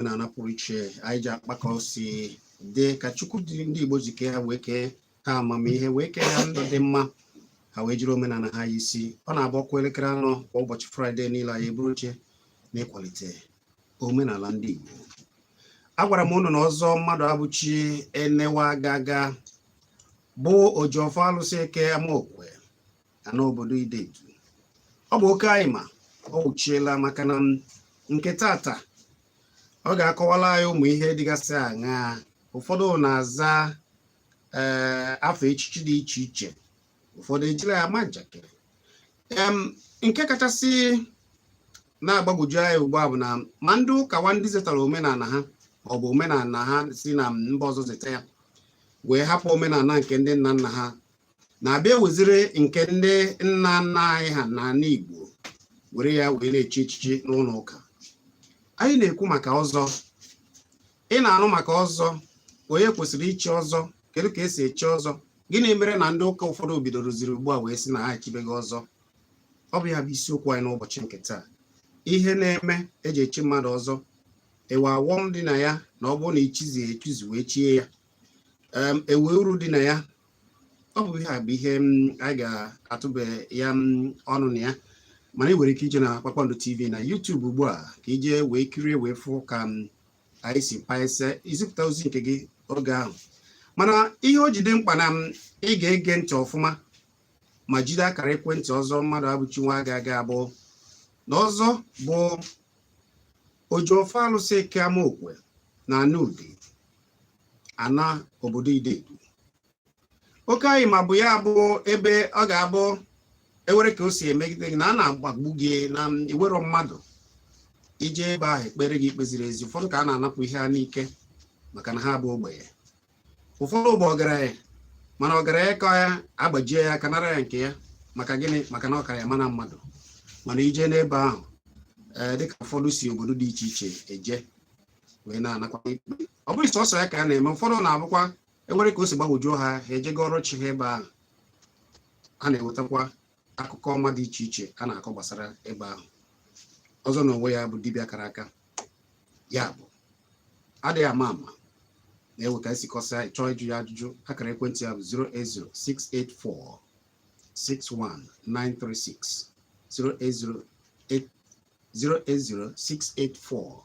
Omenala pụrụ iche anyị ji akpa ka o si dị ka Chukwu dị ndị Igbo ji kee ha wee kee ha amamihe wee kee ha ndụ dị mma, ha wee jiri omenala ha isi. Ọ na-abụ ọ kụọ elekere 4 kwa ụbọchị Fraịde niile, anyị eburu oche n'ịkwalite omenala ndị Igbo. Agwara m unu na ọzọ mmadụ abụchi enewa gaga bụ ojiọfọ alụsị eke amaokwe na n'obodo Idetu. Ọ bụ oke anyị ma ọ wụchiela maka na nke tata ọ ga-akọwala anyị ụmụ ihe dịgasị aṅaa. Ụfọdụ na-aza ee afa echichi dị iche iche, ụfọdụ ejiri ya ama njakịrị. Nke kachasị na-agbagwoju anyị ugbu a bụ na ma ndị ụka wa ndị zetara omenala ha, ọ bụ omenala ha si na mba ọzọ zeta ya wee hapụ omenala nke ndị nna nna ha, na-abịa eweziri nke ndị nna nna anyị ha n'ala Igbo were ya wee na-echi echichi n'ụlọ ụka. Anyị na-ekwu maka ọzọ. Ị na-anụ maka ọzọ, onye kwesịrị ichi ọzọ, kedu ka esi echi ọzọ, gịnị mere na ndị ụka ụfọdụ bidoroziri ugbu a wee sị na ha echibego ọzọ? Ọ bụ ya bụ isiokwu anyị n'ụbọchị nke taa. Ihe na-eme eji echi mmadụ ọzọ, ewe awọm dị na ya, na ọ bụrụ na ichizi echizi wee chie ya, ewe uru dị na ya. Ọ bụ ihe a bụ ihe anyị ga-atụbe ya ọnụ na ya. Mana ị nwere ike ije na Kpakpando TV na YouTube ugbu a ka ije wee kirie wee fụ ka anyị si paese izipụta ozi nke gị oge ahụ. Mana ihe o ji dị mkpa na ị ga-ege ntị ọfụma ma jide akara ekwentị ọzọ mmadụ abụchi nwa aga aga abụọ na ọzọ bụ ojiọfọ alụsị eke amaokwe na ana Udi ana obodo Idetu. Oke anyị ma bụ ya bụ ebe ọ ga-abụ ewere ka o si emegide gị na a na-agbagbu gị na iwero mmadụ ije ebe ahụ ekpere gị ikpe ziri ezi. Ụfọdụ ka a na-anapụ ihe ha n'ike maka na ha bụ ogbenye. Ụfọdụ bụ ọgaranya, mana ọgaranya ka ya agbajie ya aka nara ya nke ya. Maka gịnị? Maka na ọ kara ya mana mmadụ. Mana ije n'ebe ahụ, ee, dịka ụfọdụ si obodo dị iche iche eje wee na-anakwa ikpe, ọ bụghị sọsọ ya ka a na-eme. Ụfọdụ na-abụkwa enwere ka o si gbagwojuo ha, ha ejego ọrụ chi ha ebe ahụ, a na-enwetakwa akụkọ ọma dị iche iche a na-akọ gbasara ebe ahụ. Ọzọ na onwe ya bụ dibịa kara aka, ya bụ adịghị ama ama na-ewe ka esi kọsa. Chọọ ịjụ ya ajụjụ, akara ekwentị ya bụ 080 684 61936, 080 080 684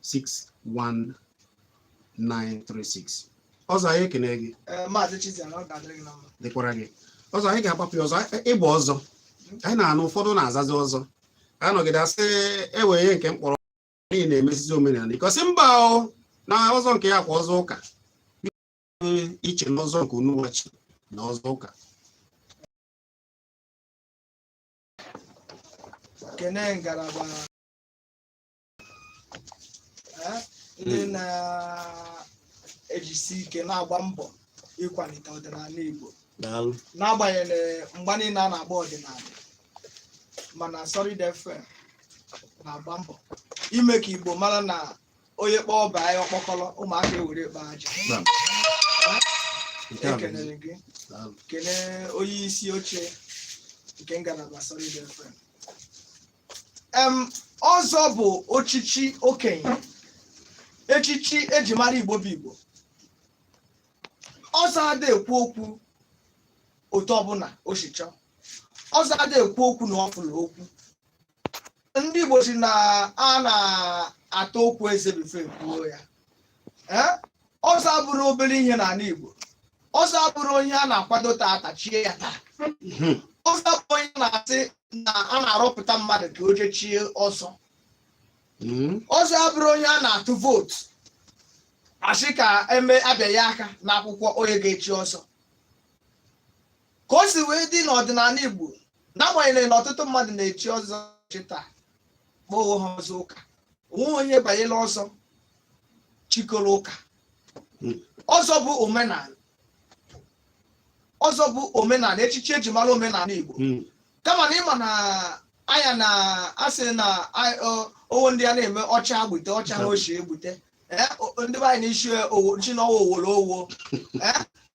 61936. Ọzọ, anyị ekene gị. Maazị Chiziana, ọ ga-adịrị gị na mma. Dịkwara gị. Ọzọ, anyị ga-agbapụ ya ọzọ. Ịgba ọzọ anyị na-anụ, ụfọdụ na-azazi ọzọ, anọgide asị ewe ihe nke mkpọrọ n'ihi na-emesizi omenala ikosi mba o na ọzọ nke ya kwa ọzọ ụka iche na ọzọ nke unuwachi na ọzọ ụka. Kene ngalaba ndị na-ejisi ike na-agba mbọ ịkwalite ọdịnala Igbo. Daalụ. N'agbanyeghị mgba niile a na-agba ọdịnala, mana Solid FM na-agba mbọ ime ka Igbo mara na onye kpọọ baa ya ọkpọkọrọ, ụmụaka ewere kpaa aja. Gbam. Nke a bụ Ekelere gị. Daalụ. Kelee onye isi oche nke ngalaba Solid FM. Ọzọ bụ ochichi okenye, echichi eji mara Igbo bụ Igbo. Ọzọ ada ekwu okwu otu ọbụla o si chọọ. Ọzọ ada ekwu okwu na ọ fụrụ okwu. Ndị Igbo si na a na-ata okwu eze before ekwuo ya. Ee, ọzọ abụrụ obere ihe n'ala Igbo. Ọzọ abụrụ onye a na-akwado taata chie ya taa. Ọzọ bụ onye na-asị na a na-arọpụta mmadụ ka o jee chie ọzọ. Ọzọ abụrụ onye a na-atụ vootu asị ka eme abịaghị aka n'akwụkwọ onye ga-echi ọzọ. Ka o si wee dị n'ọdịnala Igbo, n'agbanyeghị na ọtụtụ mmadụ na-echi ọzọ taa kpọọ onwe ha ọzọ ụka, onweghị onye banyere ọzọ chikọrọ ụka. Ọzọ bụ omenala, ọzọ bụ omenala, echichi eji mara omenala Igbo. Kama na ịma na anya na asị na owo ndị a na-eme ọcha agbute ọcha ha ochie egbute. Ndị be anyị na-isi owo nchi n'ọwa owolo owo.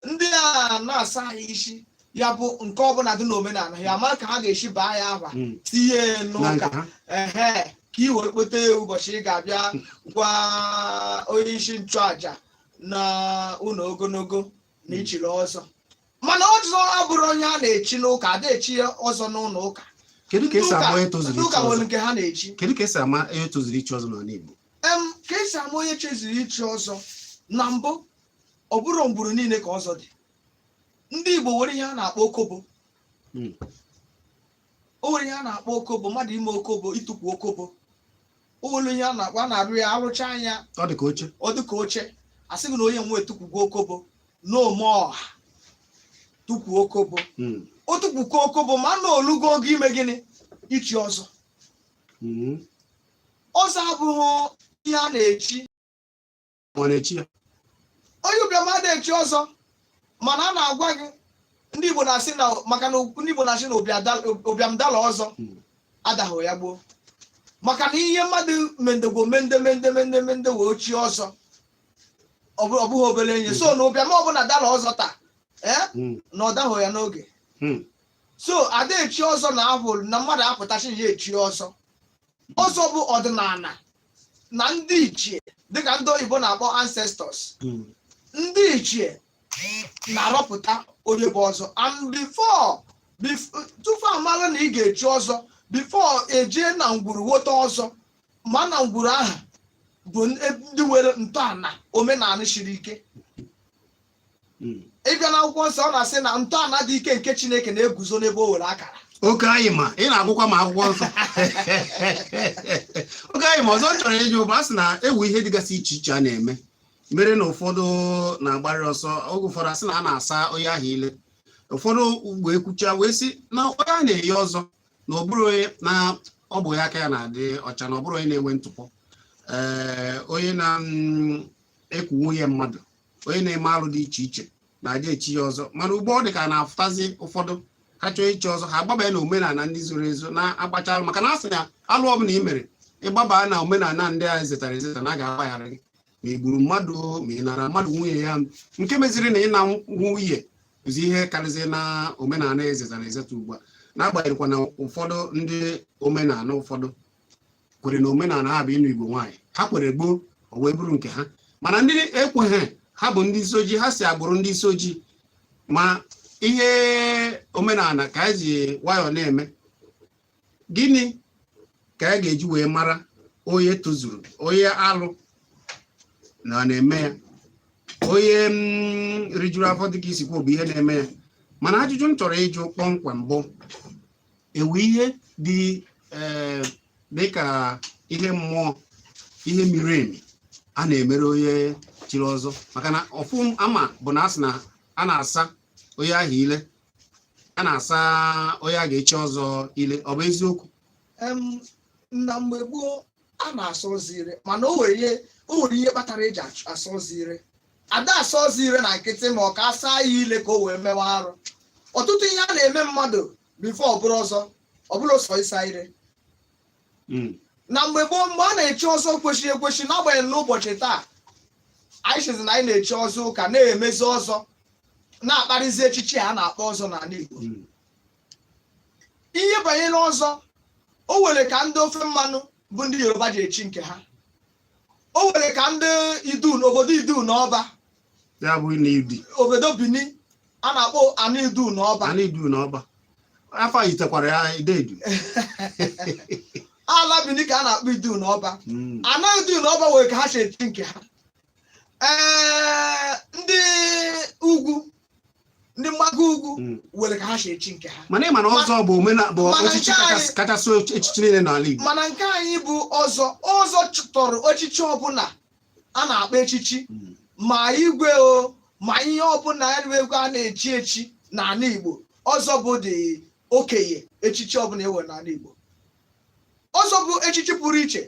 Ndị a na-asa anyị isi ya bụ nke ọbụla dị n'omenala ya ama ka ha ga-esi baa ya aba tinye ya na n'ụka nke ha. Ehe, Ka ị wee kpote ya ụbọchị ị ga-abịa gwa onye isi nchụaja na ụlọ ogologo na ichiri ọzọ. Mana ọzọ abụrụ onye a na-echi n'ụka, ada echi ya ọzọ n'ụlọ ụka. Kedu ka esi ama onye tozuru Ndị ichi ụka nwere ọzọ? nke ha na-echi. Kedu ka esi ama onye tozuru ichi ọzọ n'ala Igbo? Ka esi ama onye cheziri ichi ọzọ, na mbụ, ọ bụrụ ngwuru niile ka ọzọ dị. Ndị Igbo nwere ihe a na-akpọ okobo. O nwere ihe a na-akpọ okobo, mmadụ ime okobo, ịtụkwu okobo. O nwere ihe a na-akpọ, a na-arụ ya, arụcha anya. Ọ dị ka oche. Ọ dị ka oche. A sị gị na onye nwe etukwugo okobo n'ome ọha, tukwu okobo. O tukwuko okobo, ma na olugo oge ime gịnị? Ichi ọzọ. Ọzọ abụghị ihe a na-echi. Ọ na-echi ya? Onye ụbịam adịghị echi ọzọ, mana a na-agwa gị, ndị Igbo na-asị na, maka na ndị Igbo na-asị na ụbịam dala ọzọ adahụ ya gboo, maka na ihe mmadụ mendegwo mende mende mende mende wee chi ọzọ, ọ bụghị obere ihe. So na ụbịam ọbụla dala ọzọ taa, ee, na ọ dahụ ya n'oge. So ada echi ọzọ na ahụ na mmadụ apụtachi ya echi ọzọ. Ọzọ bụ ọdịnala na ndị ichie, dịka ndị oyibo na-akpọ ancestors. Ndị ichie na-arọpụta onye bụ ọzọ. And before tupu amara na ị ga-echi ọzọ, before ejee na ngwuru wota ọzọ, ma na ngwuru ahụ bụ ndị nwere ntọala omenala siri ike. Ịbịa n'akwụkwọ nsọ, ọ na-asị na ntọala dị ike nke Chineke na-eguzo n'ebe o were akara. Oke anyị ma ị na-agụkwa ma akwụkwọ nsọ. Oke anyị ma ọzọ m chọrọ ịjụ bụ, a sị na ewu ihe dịgasị iche iche a na-eme mere na ụfọdụ na-agbarị ọsọ. Oge ụfọdụ asị na a na-asa onye ahụ ile, ụfọdụ ugbo ekwucha wee sị na onye a na-eyi ọzọ na ọ bụrụ onye na ọ bụ ya aka ya na-adị ọcha, na ọ bụrụ onye na-enwe ntụpọ, ee, onye na-ekwu nwunye mmadụ, onye na-eme alụ dị iche iche na-aja echi ya ọzọ. Mana ugbo ọ dị ka a na-afụtazi ụfọdụ ha chọọ ichi ọzọ, ha agbabanye na omenala ndị zoro ezo na-agbacha alụ, maka na a sị na alụ ọbụla ị mere, ịgbaba na omenala ndị a zetara ezeta na a ga-agbaghara gị, ma ị gburu mmadụ, ma ị nara mmadụ nwunye ya. Nke meziri na ịna nwunye bụzi ihe karịzị na omenala ezetara ezeta ugbu a, n'agbanyeghịkwa na ụfọdụ ndị omenala ụfọdụ kwere na omenala ha bụ ịnụ Igbo nwaanyị. Ha kwere gboo, o wee bụrụ nke ha. Mana ndị ekweghị, ha bụ ndị isi ojii, ha si agbụrụ ndị isi ojii, ma ihe omenala ka anyị ji nwayọọ na-eme. Gịnị ka a ga-eji wee mara onye tozuru, onye alụ na ọ na-eme ya, onye rijuru afọ, dịka isi kwuo, bụ ihe na-eme ya? Mana ajụjụ m chọrọ ịjụ kpọmkwem bụ, ewu ihe dị, ee, dịka ihe mmụọ, ihe miri emi a na-emere onye chiri ọzọ? Maka na ọfụ ama bụ na a sị na a na-asa onye ahụ ile, a na-asa onye a ga-echi ọzọ ile. Ọ bụ eziokwu? Na mgbe gboo, a na-asa ọzọ ire, mana o nwere ihe kpatara eji asa ọzọ ire. Ada asa ọzọ ire na nkịtị, ma ọ ka asa ya ile ka o wee mewe arụ. Ọtụtụ ihe a na-eme mmadụ before ọ bụrụ ọzọ, ọ bụrụ sọ ịsa ire. Na mgbe gboo, mgbe a na-echi ọzọ kwesịrị ekwesị, n'agbanyeghị n'ụbọchị taa anyị sizi na anyị na-echi ọzọ ụka, na-emezi ọzọ, na-akparịzi echichi a na-akpọ ọzọ n'ala Igbo. Ihe banyere ọzọ, o nwere ka ndị ofe mmanụ bụ ndị Yoruba ji echi nke ha, o nwere ka ndị Idu, obodo Idu na Ọba. Ya bụ na Idi. Obodo Bini a na-akpọ ana Idu na Ọba. Ana Idu na Ọba, afọ a yitekwara ya Idedu. Ala Bini ka a na-akpọ Idu na Ọba. Ana Idu na Ọba nwere ka ha si echi nke ha. Ee, ndị ugwu, ndị mgbago ugwu nwere ka ha si echi nke ha. Mana ị ma na ọzọ bụ omena bụ Mana echichi nke kachasị echichi niile n'ala Igbo. Mana nke anyị bụ ọzọ, ọzọ chụtọrọ echichi ọbụla a na-akpọ echichi, ma igwe o, ma ihe ọbụla ego a na-echi echi n'ala Igbo. Ọzọ bụ dị okenye echichi ọbụla ewe n'ala Igbo. Ọzọ bụ echichi pụrụ iche.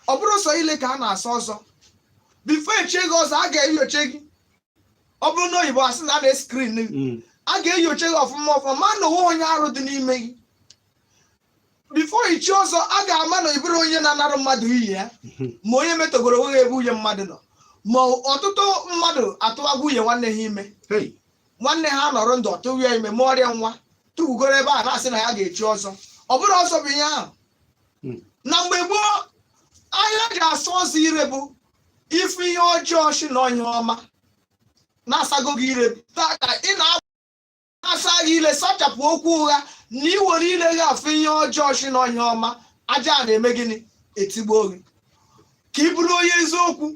Ọ bụrụ sọ ile ka a na-asa ọzọ, before echie gị ọzọ, a ga-enyocha gị. Ọ bụrụ na oyibo asị na a na-escreen gị, a ga-enyocha gị ọfụma ọfụma, ma na onwe onye arụ dị n'ime gị. Before ichi ọzọ, a ga-ama na ịbụrụ onye na-anarụ mmadụ iyi ya, ma onye metọgoro onwe ya ebe nwunye mmadụ nọ. Ma ọtụtụ mmadụ atụwago nwunye nwanne ha ime. Hey. Nwanne ha nọrọ ndụ, ọtụghị ya ime, ma ọrịa nwa tụgugoro ebe a na-asị na ya ga-echi ọzọ. Ọ bụrụ ọzọ bụ ihe ahụ. Na mgbe gboo, anya ji asa ọzọ ire bụ ife ihe ọjọọ si na ihe ọma na-asago gị ire. Taa ka ị na-asa gị ile, sachapụ okwu ụgha na iwere ile gị afụ ihe ọjọọ si na ihe ọma. Aja a na-eme gịnị? Etigbuo gị ka ị bụrụ onye eziokwu.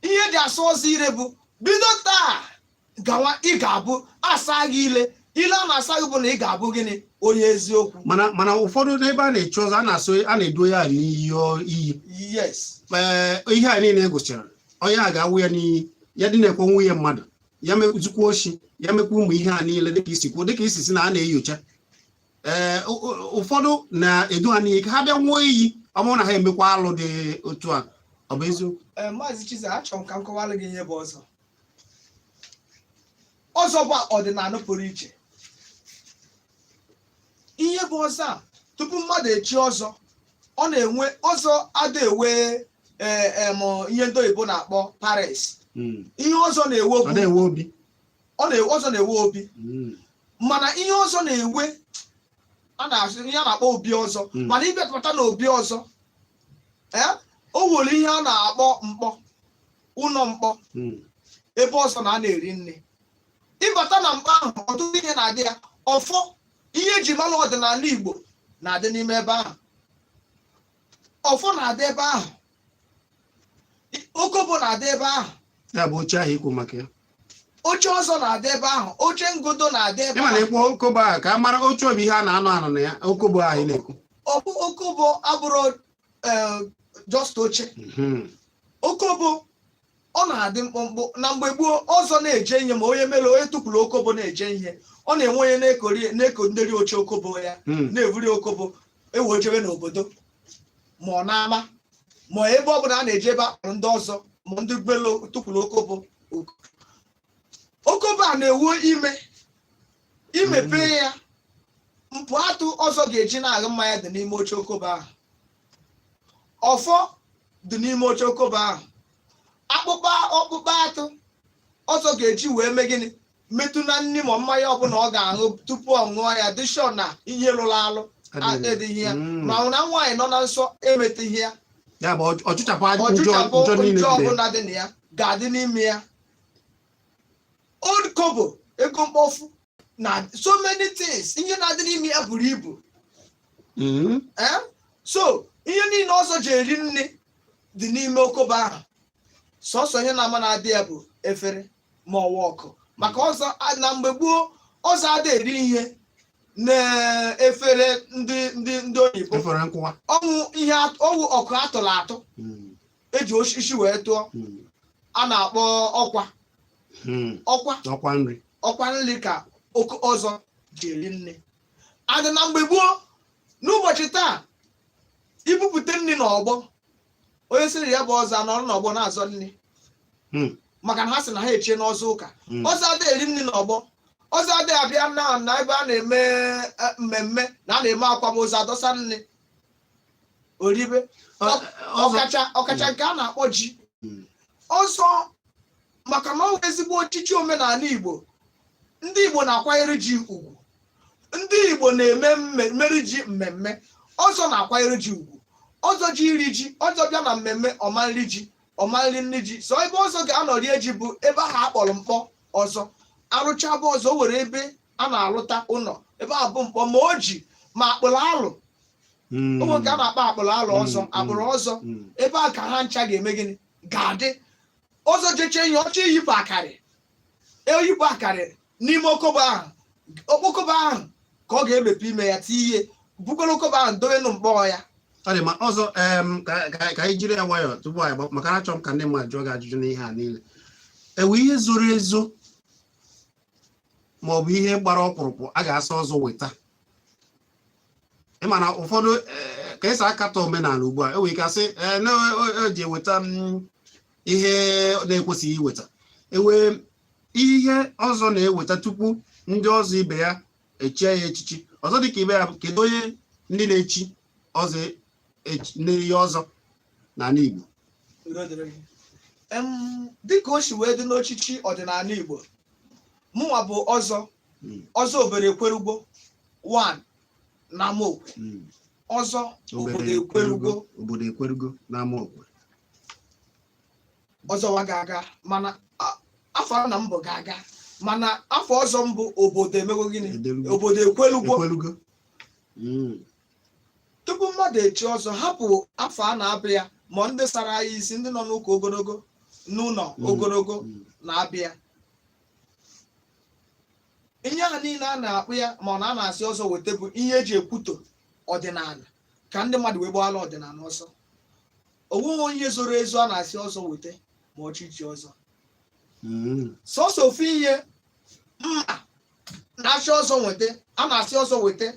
Ihe eji asa ọzọ ire bụ bido taa gawa, ị ga-abụ asa gị ile. Ile a na-asa gị bụ na ị ga-abụ gịnị? Onye eziokwu. Mana ụfọdụ n'ebe a na-echi ọzọ, a na-asụ, a na-edu ya n'iyi iyi. Yes. Ee, ihe a niile gụchara, onye a ga-awụ ya n'iyi, ya dị na-ekwe nwunye mmadụ, ya mezukwa oshi, ya mekwa ụmụ ihe a niile, dịka isi kwuo, dịka isi si na a na-enyocha. Ee, ụfọdụ na-edu ha n'iyi ka ha bịa nwụọ iyi ọ bụrụ na ha emekwa alụ dị otu a. Ọ bụ eziokwu? Ee, Maazị Chiza, achọrọ m ka m kọwara gị ihe bụ ọzọ. Ọzọ bụ ọdịnala pụrụ iche. Ihe bụ ọzọ a, tupu mmadụ echi ọzọ, ọ na-enwe ọzọ ada ewe ihe ndị oyibo na-akpọ palace. Ihe ọzọ na-ewe ọ bụ na-ewe obi. Ọzọ na-ewe obi. Mana ihe ọzọ na-ewe, a na-asị ihe a na-akpọ obi ọzọ. Mana ịbịakọta na obi ọzọ, ee, o nwere ihe a na-akpọ mkpọ, ụlọ mkpọ, ebe ọzọ na a na-eri nri. Ịbata na mkpọ ahụ, ọtụtụ ihe na-adị ya. Ọfọ, ihe eji mara ọdịnala Igbo na-adị n'ime ebe ahụ. Ọfọ na-adị ebe ahụ, okobo na-adị ebe ahụ. Ya bụ oche ahụ ikwu maka ya. Oche ọzọ na-adị ebe ahụ, oche ngodo na-adị ebe ịma na ahụ. ịkpọ okobo ahụ ka a mara oche ọ bụ ihe a na-anọ anọ na ya, okobo ahụ ị na-ekwu. Ọ bụ okobo abụrụ just oche. Okobo ọ na-adị mkpụmkpụ. Na mgbe gboo, ọzọ na-eje ihe, ma onye mere onye tụpụrụ okobo na-eje ihe, ọ na-enwe onye na-ekori na-eko nderi oche okobo ya, na-eburi okobo ewe ojebe n'obodo, ma ọ na-ama, ma ebe ọ bụla a na-eje, ebe akpọrọ ndị ọzọ, ma ndị belo tụpụrụ okobo. Okobo a na-ewu ime imepe ya, mpụ atụ ọzọ ga-eji na-aṅụ mmanya dị n'ime oche okobo ahụ. Ọfọ dị n'ime oche okobo ahụ. Akpụkpọ ọkpụkpọ atụ ọzọ ga-eji wee mee gịnị? Metụ na nri ma mmanya ọbụla ọ ga-aṅụ, tupu ọ ṅụọ ya, dị sure na ihe lụrụ alụ adịghị ya, ma ọ na nwaanyị nọ na nsọ emetụghị ya. Ya bụ ọchụchapụ njọ ọchụchapụ njọ niile njọ dị na ya. Ọbụla dị na ya ga-adị n'ime ya. Old kobo, ego mkpofu na so many things, ihe na-adị n'ime ya buru ibu. Eh? So ihe niile ọzọ ji eri nri dị n'ime okobo ahụ. Sọsọ ihe na-ama na-adị ya bụ efere ma ọwa ọkụ, maka ọzọ na mgbe gboo, ọzọ ada eri ihe na-efere ndị oyibo. Efere nkwụwa. Ọnwụ ihe ọwụ ọkụ atụrụ atụ eji osisi wee tụọ, a na-akpọ ọkwa. Ọkwa. Ọkwa nri. Ọkwa nri ka oke ọzọ ji eri nri adị na mgbe gboo. N'ụbọchị taa, ibupụta nri n'ọgbọ, onye sịrị ya bụ ọzọ anọrọ n'ọgbọ na-azọ nri, maka na ha sị na ha echie n'ọzọ ụka. Ọzọ adịghị eri nri n'ọgbọ. Ọzọ adịghị abịa na ebe a na-eme mmemme na a na-eme akwamozu adọsa nri oribe. Ọzọ Ọkacha nke a na-akpọ ji. Ọzọ, maka na ọ bụ ezigbo ochichi omenala Igbo, ndị Igbo na-akwanyere ji ugwu. Ndị Igbo na-eme mmeri ji, mmemme. Ọzọ na-akwanyere ji ugwu. Ọzọ ji iri ji, ọzọ bịa na mmemme, ọma nri ji, ọma nri nri ji. So ebe ọzọ ga-anọ rie ji bụ ebe ahụ akpọrọ mkpọ. Ọzọ arụcha bụ ọzọ, o nwere ebe a na-alụta ụlọ, ebe ahụ bụ mkpọ, ma o ji ma akpụrụ alụ. Ụmụ nke a na-akpọ akpụrụ alụ ọzọ, akpụrụ ọzọ. Ebe a ka ha ncha ga-eme gịnị? Ga-adị. Ọzọ jeche ihe ọchọ iyipụ akarị, eyipụ akarị n'ime okobo ahụ, okpokobo ahụ ka ọ ga-emepe ime ya, tie ihe bukọrọ okobo ahụ dobe nụ mkpọ ya. Ọ dị ma ọzọ ka anyị jiri ya nwayọọ tupu anyị gbapụ, maka na achọrọ m ka ndị mmadụ jụọ gị ajụjụ n'ihe a niile. Ewe ihe zoro ezo ma ọ bụ ihe gbara ọkpụrụkpụ a ga-asa ọzọ weta, ịma na ụfọdụ ka esi akatọ omenala ugbu a, enwere ike asị na eji eweta ihe na-ekwesịghị iweta. Ewe ihe ọzọ na-eweta tupu ndị ọzọ ibe ya echie ya echichi ọzọ dịka ibe ya bụ, kedu onye ndị na-echi ọzọ n'ihe ọzọ n'ala Igbo? Udo dịrị gị. Dịka o si wee dị n'ochichi ọdịnala Igbo, mụnwa bụ ọzọ, ọzọ obere kwerugbo 1 na Amokwe. Ọzọ obodo ekwerugo. Obodo ekwerugo n'Amaokwe. Ọzọ wa ga-aga, mana afọ nna m bụ ga-aga, mana afọ ọzọ mbụ obodo emego gịnị? Edelugo. Obodo ekwelugo. Ekwelugo. Tupu mmadụ echi ọzọ, hapụ afọ a na-abịa ya, ma ndị sara ya isi, ndị nọ n'ụka ogologo, n'ụlọ ogologo na-abịa, ihe a niile a na-akpụ ya, ma ọ na a na-asị ọzọ weta, bụ ihe eji ekwuto ọdịnala ka ndị mmadụ wee gbaala ọdịnala ọsọ. Onweghị onye zoro ezo a na-asị ọzọ weta ma ọchịchị ọzọ. Sọsọ ofu ihe mma na-achị ọzọ weta, a na-asị ọzọ weta,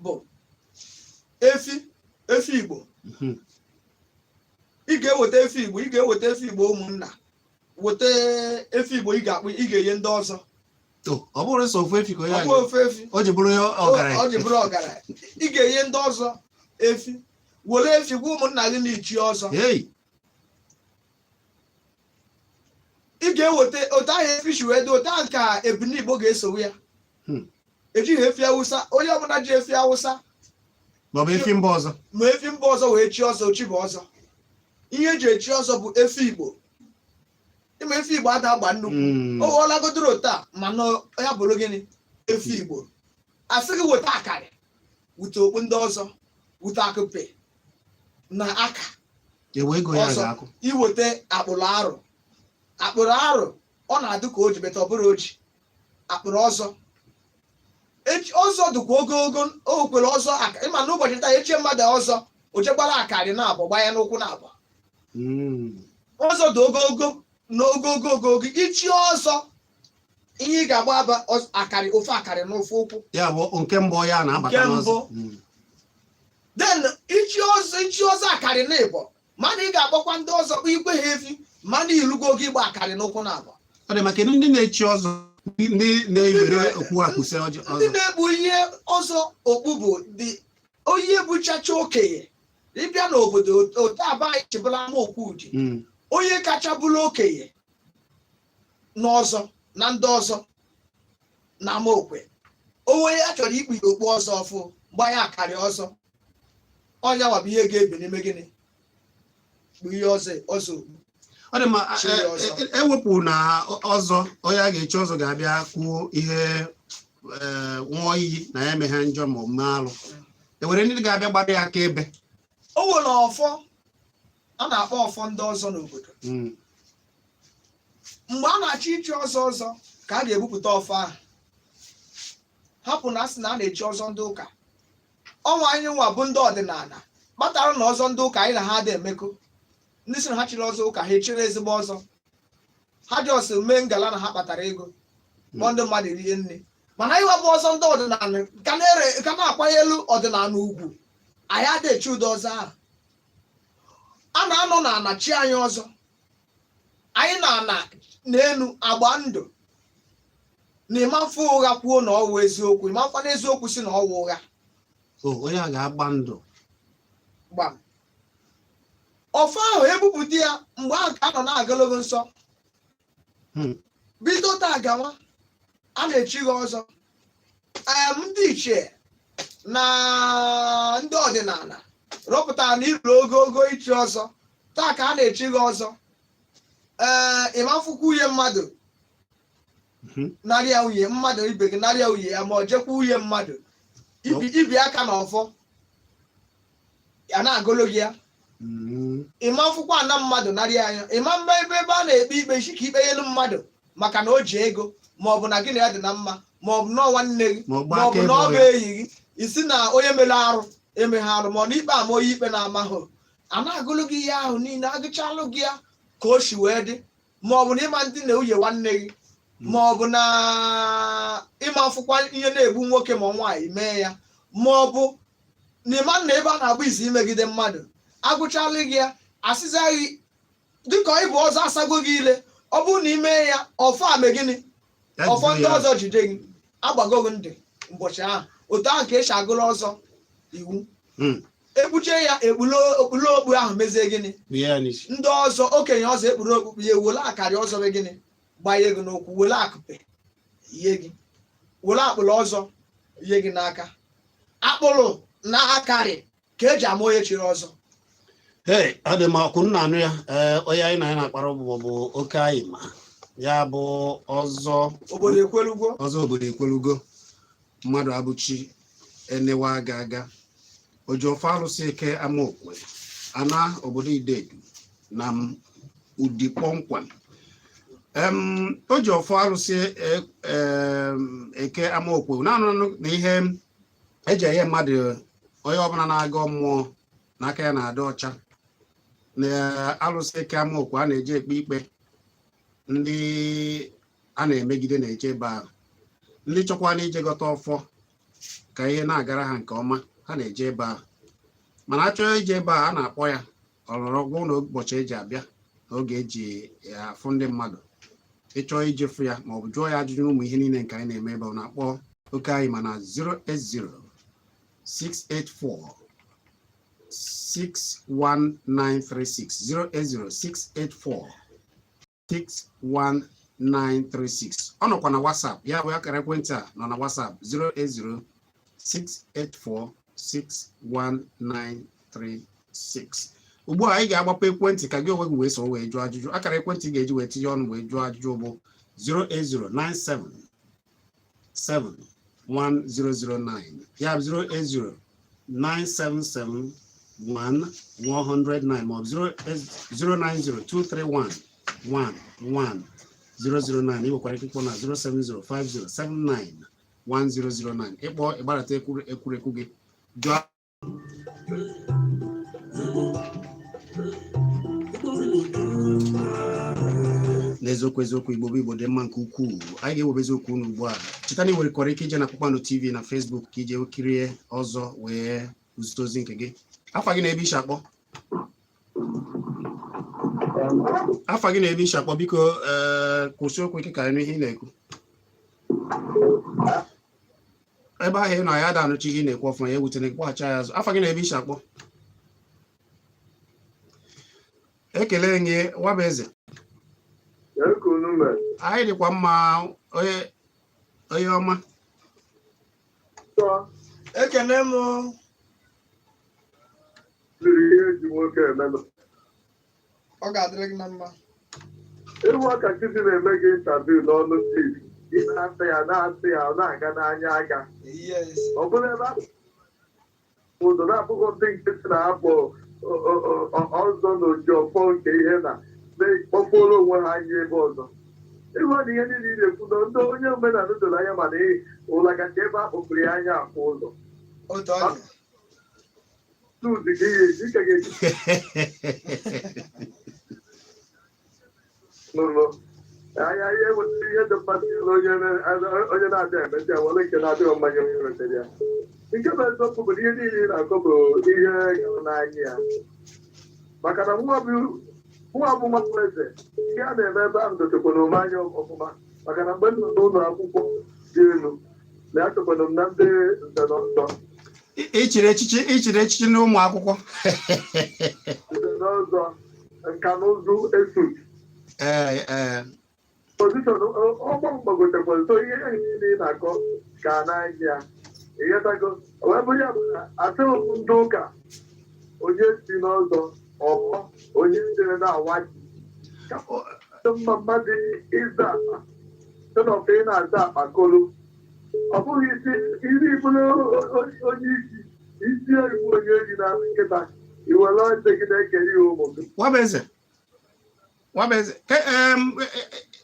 bụ efi, efi Igbo. Ị ga-eweta efi Igbo, ị ga-eweta efi Igbo, ụmụnna weta efi Igbo, ị ga-akpụ, ị ga-enye ndị ọzọ. Oh, ọ bụrụ sọ ofu efi ka onye Ọ a bụ ofu efi. O ji bụrụ ya ọgaranya. Ọ ji bụrụ ọgaranya. Ị ga-enye ndị ọzọ efi, were efi gwa ụmụnna gị na ichi ọzọ. Hey! Ị ga-eweta otu ahụ efi si wee dị, otu ahụ ka ebini Igbo ga-esowe ya. Ejighị efi Awụsa. Onye ọbụla ji efi Awụsa maọbụ efi mba ọzọ, ma efi mba ọzọ wee chi ọzọ, ochi bụ ọzọ. Ihe eji echi ọzọ bụ efi Igbo. Ịma efi Igbo ada agba nnukwu. O ghọọlagodoro taa, mana ya bụrụ gịnị? Efi Igbo. Asị gị weta akarị, wute okpu ndị ọzọ, wute akụpe na aka. Ewe ego ya Ọzọ. ga-akwụ. Iweta akpụrụ arụ, akpụrụ arụ, ọ na-adị ka oji beta, ọ bụrụ oji akpụrụ ọzọ. Echi ọzọ dịkwa ogogo, o kwere ọzọ aka. Ịma n'ụbọchị taa, echie mmadụ ọzọ, o jegbara akarị na abụọ gbanye n'ụkwụ na abụọ. Ọzọ dị ogogo na ogogo ogogo. Ichi ọzọ, ihe ị ga-agba aba akarị, ofe akarị n'ofe ụkwụ. Ya bụ nke mbụ ya na-abata Nke n'ọzọ. mbụ. Then ichi ọzọ, ichi ọzọ akarị na ịbọ, mana ị ga-akpọkwa ndị ọzọ kpọ igwe ha efi, mana ilugo oge ịgba akarị n'ụkwụ na abụọ. Ọ dị maka ndị na-echi ọzọ, ndị na-ewere okpu akpụsị ọjị Ndị ọzọ. na-ekpu ihe ọzọ okpu bụ dị onye bụchacha okenye. Ịbịa n'obodo otu aba anyị chịbụla Amaokwe Udi, onye kacha bụrụ okenye n'ọzọ na ndị ọzọ na Amaokwe, onwe ya chọrọ ikpu ya okpu ọzọ ọfụ, gbanye akarị ọzọ, ọnya bụ ihe ga-ebi n'ime gịnị, kpu ihe ọzọ ọzọ okpu. Ọ dị mma. Chi ya ọzọ. Ewepụ na ọzọ, onye a ga-echi ọzọ ga-abịa kwuo ihe, ṅụọ iyi na ya emeghe njọ ma ọ mee alụ, e nwere ndị ga-abịa gbara ya aka ebe. O nwere ọfọ a na-akpọ ọfọ ndị ọzọ n'obodo. Mgbe a na-achọ ichi ọzọ ọzọ ka a ga-ebupụta ọfọ ahụ. Hapụ na asị na a na-echi ọzọ ndị ụka, ọnwa anyị nwa bụ ndị ọdịnala kpatara na ọzọ ndị ụka anyị na ha dị emekọ. Ndị sị na ha chịrị ọzọ ụka, ha echiri ezigbo ọzọ, ha ji ọsọ mee ngala na ha kpatara ego, kpọọ ndị mmadụ rie nne. Mana anyị bụ ọzọ ndị ọdịnala ka na-ere, ka na-akwanyelu ọdịnala ugwu, anyị adịghị echi ụdị ọzọ ahụ. A na-anọ n'ala chi anyị ọzọ, anyị na-ana n'elu agba ndụ na ịmafụ ụgha kwuo na ọwụ eziokwu, ịmafụ na eziokwu si na ọwụ ụgha. O onye a ga-agba ndụ. Gbam. Ọfọ ahụ ebupụta ya, mgbe ahụ ka a nọ na-agologo nsọ. Bido taa gawa, a na-echi gị ọzọ. Ndị ichie na ndị ọdịnala rọpụtara na iru ogogo ichi ọzọ, taa ka a na-echi gị ọzọ. Ee, ịmafụkwa uye mmadụ, narịa uye mmadụ ibe gị, narịa uye ya, ma ọ jekwa uye mmadụ ibi, ibi aka na ọfọ ya na-agolo gị ya. Ịma mfụkwa ana mmadụ narịa anya, ịma mma ebe ebe a na-ekpe ikpe isi ka ikpe elu mmadụ maka na o ji ego, ma ọ bụ na gị na ya dị na mma, ma ọ bụ na ọ nwanne gị, ma ọ ma gbaa ọ bụ aka na ọ ebe bụ enyi gị, isi na onye mere arụ emeghe arụ, ma ọ na ikpe ama onye ikpe na-amahụ, a na-agụlụ gị ihe ahụ niile, agụchalụ gị ya ka o si wee dị, ma ọ bụ na ịma ndị na nwunye nwanne gị, ma ọ bụ na ịma mfụkwa ihe na-egbu nwoke ma nwaanyị mee ya, ma ọ bụ na ịma na ebe a na-agba izu imegide mmadụ, agụchalụ gị ya, asịzaghị dịka ịbụ ọzọ, asago gị ile. Ọ bụrụ na ị mee ya, ọfọ ame gịnị? Ya Ọfọ jide ndị ya. ọzọ jide gị, agbago gị ndị ụbọchị ahụ. Otu ahụ ka esi agụrụ ọzọ iwu. Ekpuchie ya, ekpulu okpulu okpu ahụ, mezie gịnị? Kpuo ya n'isi. Ndị ọzọ, okenye ọzọ ekpuru okpukpu ya, were akarị ọzọ mee gịnị? Gbanye gị n'ụkwụ, were akụpe ihe gị, were akpụrụ ọzọ ihe gị n'aka, akpụrụ. Na akarị ka eji ama onye chiri ọzọ. Hey, ọ dị mma. Ọkụ nna anụ ya. Ee, onye anyị na ya na-akpara ụbụbọ bụ oke anyị ma ya bụ ọzọ. Obodo ekwelugo. Ọzọ obodo ekwelugo, mmadụ abụchi enewa aga aga ojiọfọ alụsị eke amaokwe ana obodo Idedu na Udi kpọmkwem. O ji ọfọ alụsị eke amaokwe na-anụ na ihe eji enye mmadụ, onye ọbụla na-agọ mmụọ n'aka ya na-adị ọcha na alụsị eke amaokwe a na-eji ekpe ikpe. Ndị a na-emegide na-eje ebe ahụ, ndị chọkwa na ije gọta ọfọ ka ihe na-agara ha nke ọma, ha na-eje ebe ahụ. Mana achọghị ije ebe ahụ, a na-akpọ ya ọlọrọ gwụ na ụbọchị eji abịa na oge eji afụ ndị mmadụ. Ịchọọ ijefu ya ma ọ bụ jụọ ya ajụjụ n'ụmụ ihe niile nke anyị na-eme ebe ọ na-akpọ oke anyị ma na 080 684 61936, 080 684 61936. Ọ nọkwa na WhatsApp ya, bụ akara ekwentị a nọ na WhatsApp, 080 684 61936. Ugbu a anyị ga-agbapụ ekwentị ka gị onwe gị wee so wee jụọ ajụjụ. Akara ekwentị ị ga-eji wee tinye ọnụ wee jụọ ajụjụ bụ 08097 71009, ya bụ 080 977 1109 maọbụ 090 231 11 009. Ị nwekwara ike ịkpọ na 0705079 1009. Ịkpọ, ịgbarata ekwurekwu gị, jụọ. N'eziokwu eziokwu, Igbo bụ Igbo dị mma nke ukwuu. Anyị ga-ewebe eziokwu unu ugbu a. Cheta na ị nwerekwara ike ije na Kpakpando TV na Facebook ka ije kirie ọzọ wee zite ozi nke gị. Afa gị na ebe ishi akpọ? Afa gị na ebe ishi akpọ, biko. Ee, kwụsị okwu ike ka anyị nụ ihe ị na-ekwu. Ebe ahụ ị nọ ya ada anụchi ihe ị na-ekwu ọfụma. Ya ewutena gị, kpọghachi ya azụ. Afa gị na ebe ishi akpọ? Ekele gị, Nwabueze. Anyị dịkwa mma, onye onye ọma. Ekene m. Ihe eji nwoke emenụ. Ọ ga-adịrị gị na mma. Ịhụ ka Chidi na-eme gị interview n'ọnụ chief, ị na-asị ya, na-asị ya, ọ na-aga n'anya aga. Ọ bụrụ ebe a ụzọ na-abụghị ndị nkịtị na-akpọ ọzọ na oji ọfọ nke ihe na kpọkpọrọ onwe ha anya ebe ọzọ. Ịhụ na ihe niile ị na-ekwu na ndị onye omenala doro anya, mana ụlagacha ebe a kpọpụrụ ya anya afụ ụzọ. Otu ọ dị. Tuzi ka ihe eji ka ga-eji n'ụlọ anya ihe nwetara ihe dị mma n'ụlọ onye na-adịghị emesi ya were nke na-adịghị mmanya onye wetara ya. Nke bụ eziokwu bụ na ihe niile ị na-akọ bụ ihe gara n'anya ya, maka na nwa bụ nwa bụ eze. Ihe a na-eme ebe ahụ dotekwara ome anya ọfụma, maka na mgbe m nọ n'ụlọ akwụkwọ dị elu na achọkwara m na ndị nze na ọzọ. Ichiri echichi n'ụmụ akwụkwọ? Nze na ọzọ nka na ụzụ esut. ee ee Position ọgbọ mgbagotekwara, so ihe niile ị na-akọ ka n'anya ya ịghọtago. Wee bụrụ ya bụ na asịghị m ndị ụka onye si n'ọzọ ọgbọ onye jere na-awa ji dị mma mmadụ ịza akpa sị na ọka ị na-aza akpa kolo. Ọ bụghị isi iri bụrụ onye isi isi iwu onye eri na nkịta iwere eze gị na-ekere ya ụmụ gị. Nwabueze, Nwabueze,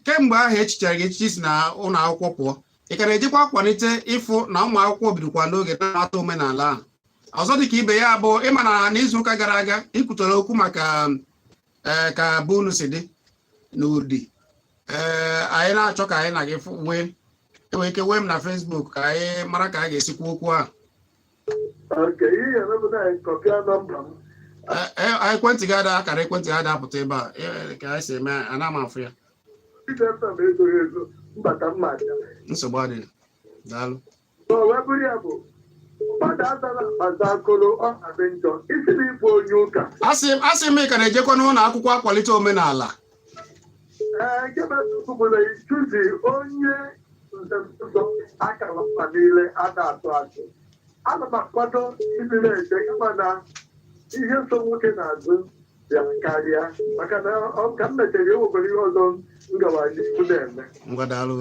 kemgbe ahụ echichara gị echichi si na ụlọ akwụkwọ pụọ, ị ka na-ejikwa akwalite ịfụ na ụmụ akwụkwọ bidokwa n'oge na-amata omenala ahụ ọzọ? Dịka ibe ya bụ ịma na n'izuụka gara aga ikwutere okwu maka ee ka be unu si dị n'ụdị. Ee, anyị na-achọ ka anyị na gị wee enwere ike wee m na Facebook ka anyị mara ka a ga-esikwu okwu ahụ. Ok, ihe ga-emepụta ya, copy nọmba m. Ee, ekwentị gị ada, akara ekwentị gị ada apụta ebe a. Ee, ka anyị si eme, ana m afụ ya. Ije FM ezoghị ezo mbata mma abịa. Nsogbu adịghị, daalụ. O wee bụrụ ya bụ mmadụ azala akpaza akụrụ, ọ na-adị njọ isi na ịbụ onye ụka. Asị m, ị ka na-ejekwa n'ụlọ akwụkwọ akwalite omenala? Ee, nke bụ eziokwu bụ na ichuzi onye nze nzọ akara mma niile ada atụ atụ. Ana m akwado ịdị na-eje, kama na ihe so nwoke na-azụ bịa karịa, maka na ka m mechara, enwekwara ihe ọzọ m gawa n'ihu na-eme. Ngwa, daalụ.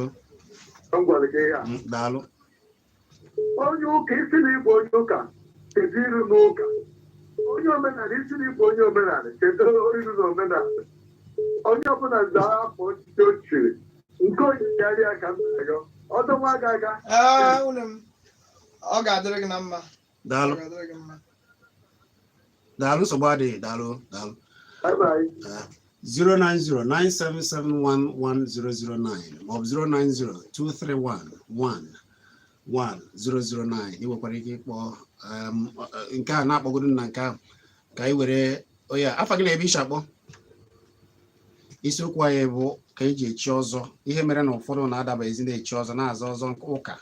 M gwara gị ya. Daalụ. Onye ụka, isi na ịbụ onye ụka, kedu iru n'ụka? Onye omenala, isi na ịbụ onye omenala, kedu iru n'omenala? Onye ọbụla zaa afọ ochichi o chiri nke onye karịa ka m na-arịọ ọdọ nwa aga aga. Ee, nwunye m, ọ ga-adịrị gị na mma. Ọ Daalụ. ga-adịrị gị mma. Daalụ, nsogbu adịghị. Daalụ, daalụ. Bye bye. 09097711009 maọbụ 09023111009. Ị nwekwara ike ịkpọ nke a na-akpọgodo na nke ahụ ka anyị were onye a. Afa gị na ebe ishi akpọ? Isiokwu anyị bụ ka eji echi ọzọ, ihe mere na ụfọdụ na-adaba ezi na-echi ọzọ, na-aza ọzọ nke ụka.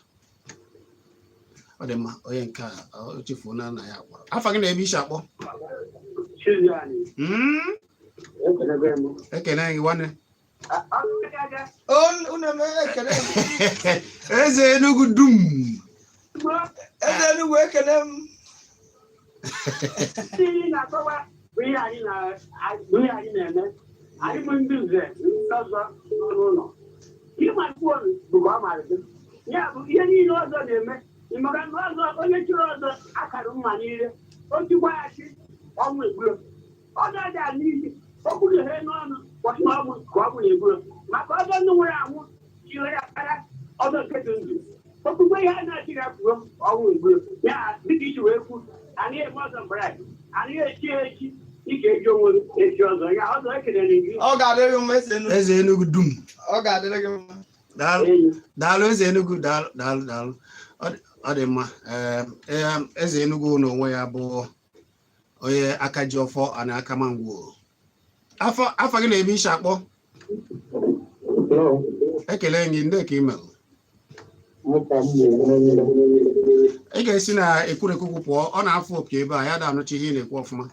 Ọ dị mma. Onye nke a o chefuo na nna ya kpọrọ. Afa gị na ebe ishi akpọ? Chiziani, ekelebe m. Ekele gị, nwanne. O unu m, ekele m. Eze Enugu dum. Eze Enugwu, ekele m. Ihe ị na-akọwa bụ ihe anyị bụ ihe anyị na-eme. Anyị bụ ndị nze, ndị ọzọ nọ n'ụlọ. Ịma kwuo bụ ka ọ mara gị. Ya bụ ihe niile ọzọ na-eme. Ị maka na ọzọ, onye chiri ọzọ akara mma niile. O chikwa ya chi, ọnwụ egburo. Ọzọ dị ala iyi. Okwu gị n'ọnụ kwọsị na ọnwụ ka ọ bụ na-egburo. Maka ọzọ ndị nwụrụ anwụ chiri ya kara ọzọ nke dị ndụ. Okwukwe ihe a na-achị ya kwuo, ọnwụ egburo. Ya dịka isi wee kwu, anaghị eme ọzọ mbrad, anaghị echi echi ị ga-eji onwe gị echi ọzọ ya ọzọ. Ekelere gị. Ọ ga-adịrị gị mma, Eze Enugwu. Eze Enugu dum. Ọ ga-adịrị gị mma. Daalụ. Enyi. Daalụ, Eze Enugu, daalụ, daalụ, daalụ. Ọ dị mma. Ee, Eze Enugu n'onwe ya bụ onye aka ji ọfọ a na aka mangwo. Afọ afọ gị na-ebe ishi akpọ? Ekele gị, ndị ka email. Ị ga-esi na ekwurekwu pụọ, ọ na-afụ opi ebe a, ya da anụcha ihe ị na-ekwu ọfụma.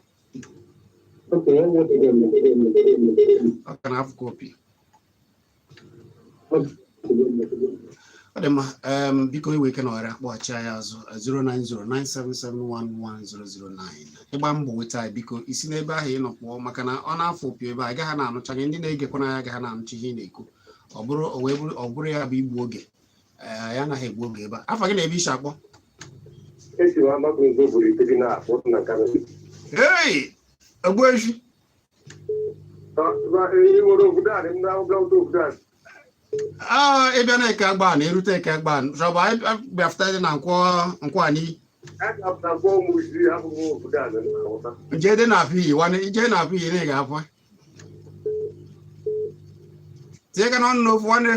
Ọ ka na-afụ ka opi. Ọ dị mma. Biko, iwe ike na ọghara kpọghachi anyị azụ 09097711009. Ịgba mbọ nweta anyị, biko isi n'ebe ahụ ị nọ pụọ, maka na ọ na-afụ opi ebe a, agaghị na-anụcha gị, ndị na-egekwa na ya agaghị na-anụcha ihe ị na-ekwu. Ọ bụrụ o wee bụrụ, ọ bụrụ ya bụ igbu oge. Ee, ya anaghị egbu oge ebe a. Afa gị na ebe isi akpọ? Esi m amakụ nzo buru ite gị na-akpọ na Kano. Hey, Ogbuefi! Ị nwere obodo a na obodo obodo a? Aa, ịbịa na Eke Agba na erute Eke Agba chọbụ anyị bịafụta dị na nkwọ nkwọ anyị. A ga-apụta gwọ ụmụ isi abụghị obodo a na-aghọta. Jee dị na afọ iyi nwanne, ije na afọ iyi na ị ga-afụ. Tinye aka n'ọnụ n'ofu, nwanne.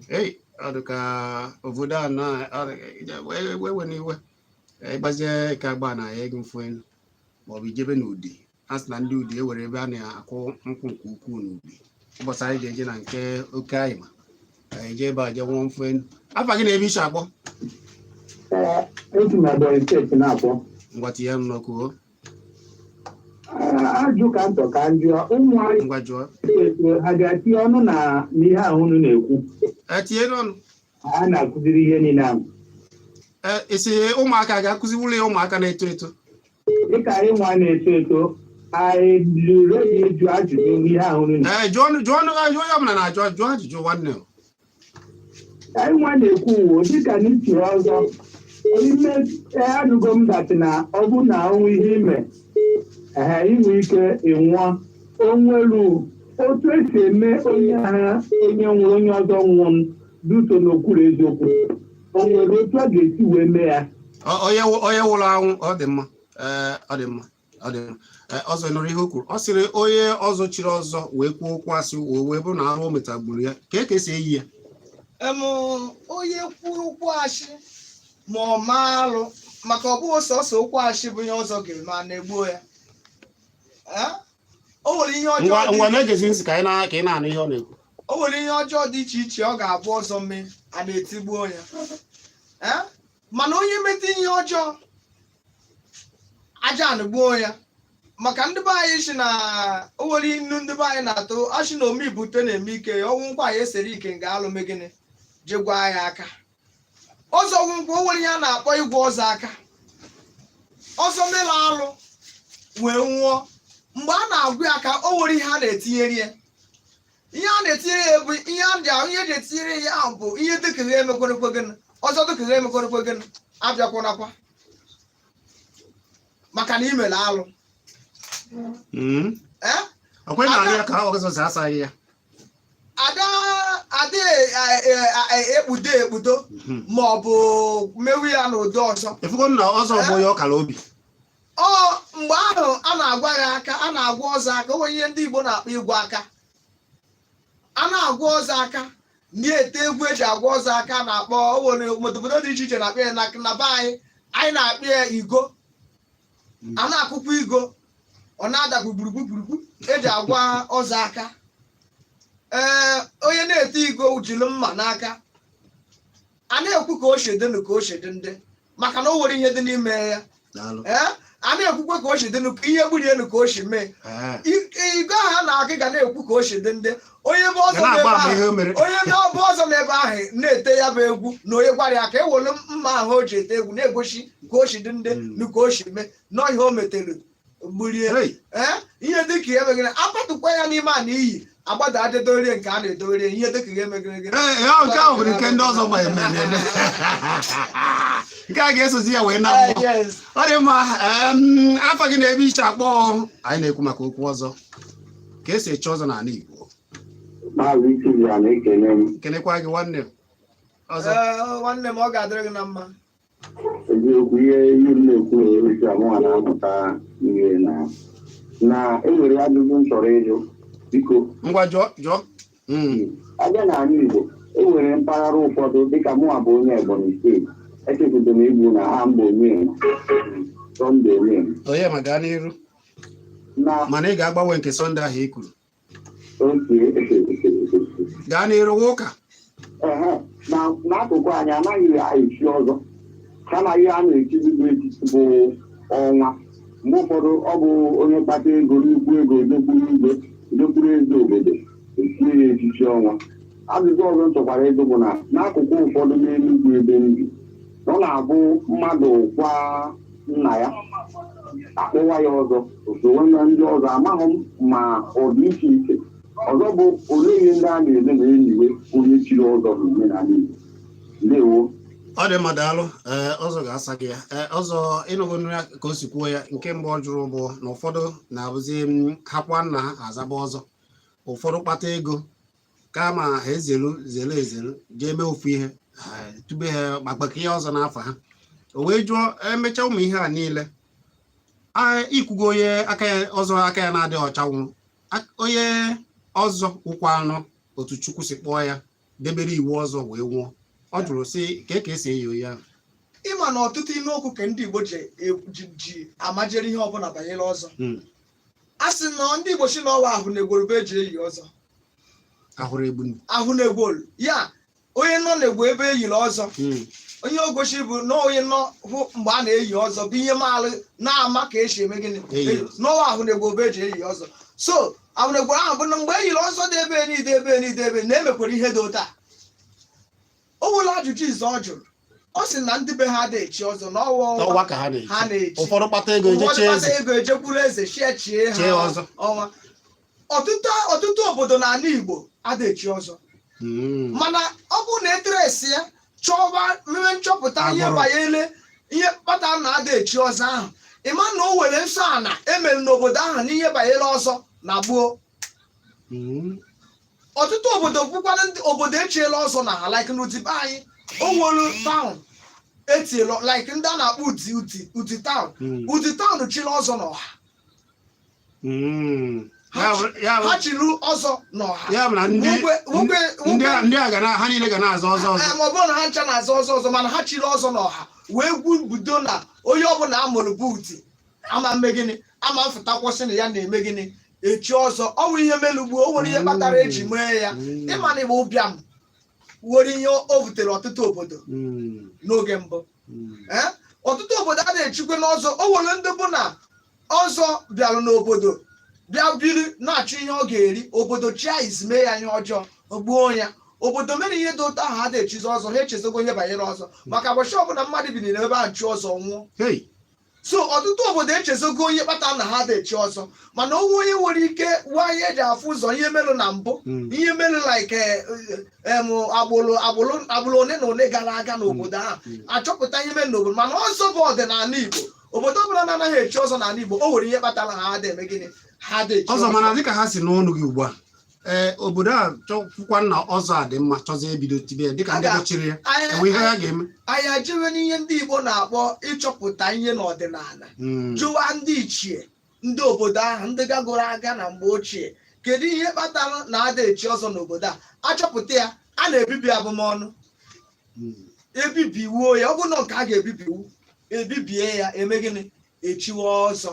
Ei, ọ dị ka obodo a na ọ ewe n'iwe. Ịgbazie Eke Agba na ya ego mfu elu, maọbụ ijebe n'Udi. A sị na ndị Udi ewere ebe a na-akwụ nkwụ nke ukwuu n'Udi. Ụbọchị anyị ga-eje na nke oke anyị, ma anyị jee ebe a jee nwụọ mfu elu. Afa gị na ebe isi akpọ? Esi m Ebonyi Steeti na-akpọ. Ngwa, tinye m n'ọkụ o. Ajụ ka ntọ ka m jụọ ụmụ anyị Ngwa, jụọ. eto ha ga-etinye ọnụ na n'ihe ahụ unu na-ekwu? Etinye n'ọnụ. Ha na-akụziri ihe niile ahụ. Ee, isi ụmụaka ga-akụziwụrụ ya, ụmụaka na-eto eto. Dịka anyị nwa na-eto eto, anyị lụrụ ịjụ ajụjụ n'ihe ahụ unu na Ee, jụọ jụọ jụọ, onye ọbụla na-ajụ jụọ ajụjụ, nwanne o. Anyị nwa na-ekwu uwo dịka n'ichiri ọzọ ime. Ee, anụgo m that na ọ bụ na ọnwụ ihe ime, ee, inwe ike ịnwụọ, o nwere otu esi eme onye agha, onye nwụrụ, onye ọzọ nwụrụ duto n'okpuru eziokwu, o nwere otu a ga-esi wee mee ya? Onye nwụrụ anwụ, ọ dị mma. Ee, ọ dị mma, ọ dị mma. Ee, ọzọ nụrụ ihe o kwuru. Ọ sịrị onye ọzọ chiri ọzọ wee kwuo okwu asị, wee bụrụ na arụ o metagburu ya, ka esi eyi ya. Onye kwuru okwu ashị ma ọ maa alụ, maka ọ bụghị sọsọ okwu ashị bụ ihe ọzọ ga-eme a na-egbuo ya. Eh? O nwere ihe ọjọọ Ngwa. dị Ngwa, na-egezi ntị ka anyị na ka ị na-anụ ihe ọ na-ekwu. O nwere ihe ọjọọ dị iche iche ọ ga-abụ ọzọ mee, a na-etigbuo ya. Eh? Mana onye metụ ihe ọjọọ, aja anụgbuo ya, maka ndị be anyị si na o nwere inu ndị be anyị na-atụ achị na ome ibute na-eme ike ya ọnwụ nkwa ya esere ike nga alụ mee gịnị, jegwa ya aka. Ọzọ nwụkwa, o nwere ihe a na-akpọ ịgwọ ọzọ aka. Ọzọ mere alụ wee nwụọ, mgbe a na-agwụ ya aka, o nwere ihe a na-etinyere ya. Ihe a na-etinyere ya bụ ihe a ji ihe eji etinyere ya ahụ bụ ihe dịka ha emekwerekwe gịnị ọzọ, dịka ha emekwerekwe gịnị, abịakwanakwa maka na imere alụ. Ee. Ọkwa ị na-arịọ ya ka ọzọ si asaghị ya. Ada ada ekpudo ekpudo ma ọ bụ mewu ya n'ụdị ọzọ. Efugo na ọzọ bụ onye ọkara obi. Ọ mgbe ahụ a na-agwa ya aka, a na-agwa ọzọ aka, o nwere ihe ndị Igbo na-akpọ ịgwa aka. A na-agwa ọzọ aka, na-ete egwu eji agwa ọzọ aka, na-akpọ o nwere obodo dị iche iche na-akpọ ya. Na be anyị, anyị na-akpọ ya igo. A na-akụkwa igo, ọ na-adakwu gburugburu gburugburu eji agwa ọzọ aka. Ee, onye na-ete igo jiri mma n'aka, a na-ekwu ka o si dịnụ, ka o si dị ndị, maka na o nwere ihe dị n'ime ya. Daalụ. Ee, a na-ekwukwe ka o si dịnụ, ka ihe gburu elu ka o si mee. Igo ahụ a na-akụ ga na-ekwu ka o si dị ndị onye bụ ọzọ Ga n'ebe na-agba ama ahụ ihe o mere. Onye na-ọbụ ọzọ n'ebe ahụ na-ete ya bụ egwu na onye gwara ya ka e were mma ahụ o ji ete egwu na-egosi ka o si dị ndị na ka o si mee nọ ihe o metere gburie. Hey, ee, ihe dịka ihe megere apatụkwa ya n'ime a na iyi agbada adedorie nke a na-edorie ihe dịka ihe megere gị. Ee, ọ nke ahụ bụ nke ndị ọzọ ma eme eme. Nke a ga-esozi ya wee na mmụọ. Yes. Ọ dị mma. Afọ gị na-ebe iche akpọ. Anyị na-ekwu maka okwu ọzọ, ka esi eche ọzọ n'ala Igbo. Maazị Chibia, na-ekele m. Kenekwa gị, nwanne m ọzọ. Ee, nwanne m, ọ ga-adịrị gị na mma. Eziokwu, ihe ihe m na-ekwu na-ewusi amụwa na-amụta ihe na enwere ajụjụ m chọrọ ịjụ, biko. Ngwa, jụọ jụọ. Abịa n'ala Igbo, e nwere mpaghara ụfọdụ, dịka mụnwa bụ onye Ebonyi Steeti, echefugo m igbu na ha mba Onyema, Sunday Onyema. Onye ma, gaa n'iru. Na Mana ị ga-agbanwe nke Sunday ahụ i kwuru. Oke. Gaa n'iru nwa ụka. Ehe, na n'akụkụ anyị anaghị echi ọzọ, kama ihe a na-echizi bụ echichi bụ ọnwa. Mgbe ụfọdụ, ọ bụ onye kpata ego, nnukwu ego, jekwuru igwe, jekwuru eze obodo, echie ya echichi ọnwa. Ajụjụ ọzọ m chọkwara ịjụ bụ na n'akụkụ ụfọdụ n'Enugwu ebe m bi, ọ na-abụ mmadụ kwa nna ya, akpụwa ya ọzọ, osowe na ndị ọzọ. Amaghị m ma ọ dị iche iche. Ọzọ bụ, olee ihe ndị a na-eme ma enyiwe onye chiri ọzọ n'omenala Igbo? Ndewo. Ọ dị mma, daalụ. Ee, ọzọ ga-asa gị ya. Ee, ọzọ, ịnụgo nri ya ka o si kwuo ya. Nke mbụ ọ jụrụ bụ na ụfọdụ na-abụzi ha kwa nna ha azaba ọzọ. Ụfọdụ kpata ego, kama ha ezelu zelu ezelu jee mee ofu ihe, ha tube ha gbakpaka ihe ọzọ n'afọ ha. O wee jụọ, emechaa ụmụ ihe a niile a, ikwugo onye aka ya ọzọ, aka ya na-adịghị ọcha nwụrụ. Onye ọzọ ụkwa anụ otu Chukwu si kpọọ ya, debere iwu ọzọ wee nwụọ, ọ jụrụ sị ka ka esi eyi oyi ahụ. Ịma na ọtụtụ ime okwu ka ndị Igbo ji amajere ihe ọbụla banyere ọzọ. A sị na ndị Igbo si n'ọwa ahụ na-egworube eji eyi ọzọ. Ahụrụ egbu. Ahụ na-egwolu ya, onye nọ na-egwu ebe eyiri ọzọ. Onye ogochi bụ na onye nọ hụ mgbe a na-eyi ọzọ bụ ihe maalụ na-ama ka esi eme gịnị. Eyi ọzọ. N'ọwa ahụ na-egwu ebe eji eyi ọzọ. So ahụ na-egwu ahụ bụ na mgbe eyiri ọzọ dị ebe niile, ebe niile, ebe na-emekwara ihe dị otu a. O nwere ajụjụ ize ọ jụrụ. Ọ sị na ndị be ha dị echi ọzọ na ọwa ọnwa. Ọwa ka ha na-echi. Ha na-echi. Ụfọdụ kpata ego eje Ụfọdụ chie kpata eze. ego ejekwuru eze chie chie ha Chie ọzọ. ọnwa. Ọtụtụ obodo n'ala Igbo ada echi ọzọ. Mana ọ bụrụ na eteresi ya chọba mewe nchọpụta ihe Agbụrụ. banyere ihe kpatara na ada echi ọzọ ahụ, ịma na o were nsọ ana emere n'obodo ahụ n'ihe banyere ọzọ na gboo. Ọtụtụ obodo bụkwana ndị obodo echiela ọzọ na ha, like n'Uti be anyị, o nwere town etiela, like ndị a na-akpọ Uti, Uti, Uti town. Uti town chiri ọzọ n'ọha. Ya Ha chiri ọzọ n'ọha. Ya bụ na ndị Nwoke ndị a ga na ha niile ga na-azọ ọzọ ọzọ. Ee, ma ọ bụrụ na ha ncha na-azọ ọzọ ọzọ, mana ha chiri ọzọ n'ọha wee gwubido na onye ọbụla a mụrụ bụ Uti ama mme gịnị, ama mfụta kwụsị na ya na-eme gịnị, echi ọzọ. Ọ bụ ihe melugbuo, o nwere ihe kpatara eji mee ya. Ịma na Igbo ụbịam nwere ihe o butere ọtụtụ obodo n'oge mbụ. Ee, ọtụtụ obodo a na-echikwe n'ọzọ. O nwere ndị bụ na ọzọ bịara n'obodo, bịa biri, na-achọ ihe ọ ga-eri. Obodo chia izime ya ihe ọjọọ, o gbuo ya. Obodo mere ihe dị ụtọ ahụ ada echizi ọzọ, ha echezogo ihe banyere ọzọ, maka ụbọchị ọbụla mmadụ biniri ebe ahụ chi ọzọ nwụọ. Hey. So ọtụtụ obodo echezogo onye kpata na ha da echi ọzọ, mana onwe onye nwere ike nwa ihe eji afụ ụzọ ihe merụ na mbụ, ihe merụ like agbụrụ agbụrụ agbụrụ one na one gara aga n'obodo ahụ, achọpụta ihe mere n'obodo. Mana ọzọ bụ ọdịnala Igbo. Obodo ọbụla na-anaghị echi ọzọ n'ala Igbo, o nwere ihe kpatara ha ada eme gịnị, ha ada echi. Ọzọ, mana dịka ha si n'ọnụ gị ugbu a, ee, obodo a chọkwukwa na ọzọ a dị mma, chọzie ebido tibe ya dịka ndị gbochiri ya, enwe ihe ha ga-eme? Anyị ejewe n'ihe ndị Igbo na-akpọ ịchọpụta ihe n'ọdịnala, jụwa ndị ichie, ndị obodo ahụ, ndị gagoro aga na mgbe ochie, kedu ihe kpatara na ada echi ọzọ n'obodo a? Achọpụta ya, a na-ebibi abụmọnụ. Ebibiwuo ya, ọ bụ na nke a ga-ebibiwu, ebibie ya, eme gịnị? Echiwe ọzọ.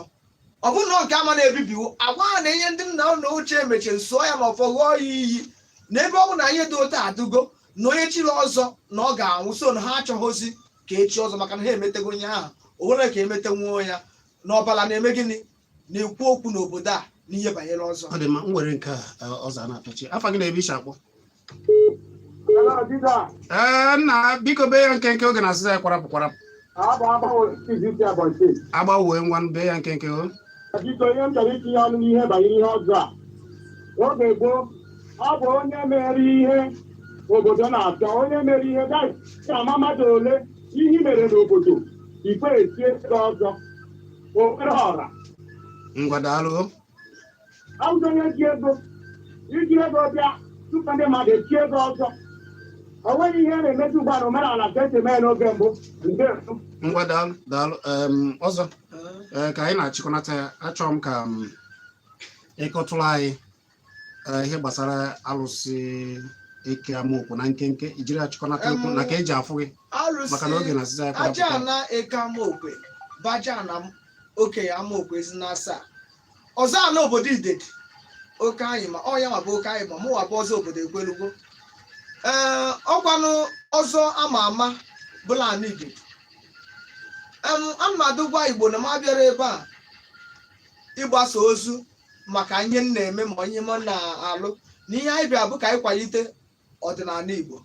Ọ bụ na nke ama na-ebibiwu, agwa ha na ihe ndị nna nna ochie mechiri, sụọ ya ma ọ ghọọ ya iyi na ebe ọ bụ na ihe dị otu adụgo na onye chiri ọzọ na ọ ga-anwụ. So na ha achọghịzi ka echi ọzọ, maka na ha emetego onye ahụ o nwere ka emetenwuo ya na ọbala na-eme gịnị, na-ekwu okwu n'obodo a n'ihe banyere ọzọ. Ọ dị mma. M were nke a, ọzọ a na-apịachi. Afa gị na ebe ishi akpọ? Ee, nna, biko bee ya nkenke, oge na-asịza ya kwarapụ kwarapụ. Agbanwee, ngwa, bee ya nkenke o. Biko, ihe m chọrọ itinye ọnụ n'ihe banyere ihe ọzọ a, oge gboo, ọ bụ onye mere ihe obodo na-achọ, onye mere ihe ama mmadụ ole ihe i mere n'obodo ikwe esi ego ọzọ okpere ọra. Ngwa, daalụ. Awụzi onye ji ego, iji ego bịa tupu ndị mmadụ echi ego ọzọ. O nweghị ihe na-emezi ugbu a na omenala ka esi eme ya n'oge mbụ nke. Ngwa, daalụ, daalụ. Ọzọ, ee, ka anyị na-achịkọnata ya, achọrọ m ka ịkọtụrụ anyị ihe gbasara alụsị eke amaokwu na nkenke, ijiri achịkọnata okwu na ka eji afụ gị, maka na oge Alụsị na-asịza ya aja kwarapụ. Na eke amaokwe baja na okenye amaokwe ezi na asaa ọzọ ala obodo Idedi oke anyị, ma ọ ya ma bụ oke anyị, ma mụwa bụ ọzọ obodo ekwelugo. Ee, ọkwanụ ọzọ ama ama bụla ana Idedi. Ana m adụgwa Igbo na m abịara ebe a ịgbasa ozu maka ihe m na-eme ma ihe m na-alụ na ihe anyị bịa bụ ka anyị kwalite ọdịnala Igbo.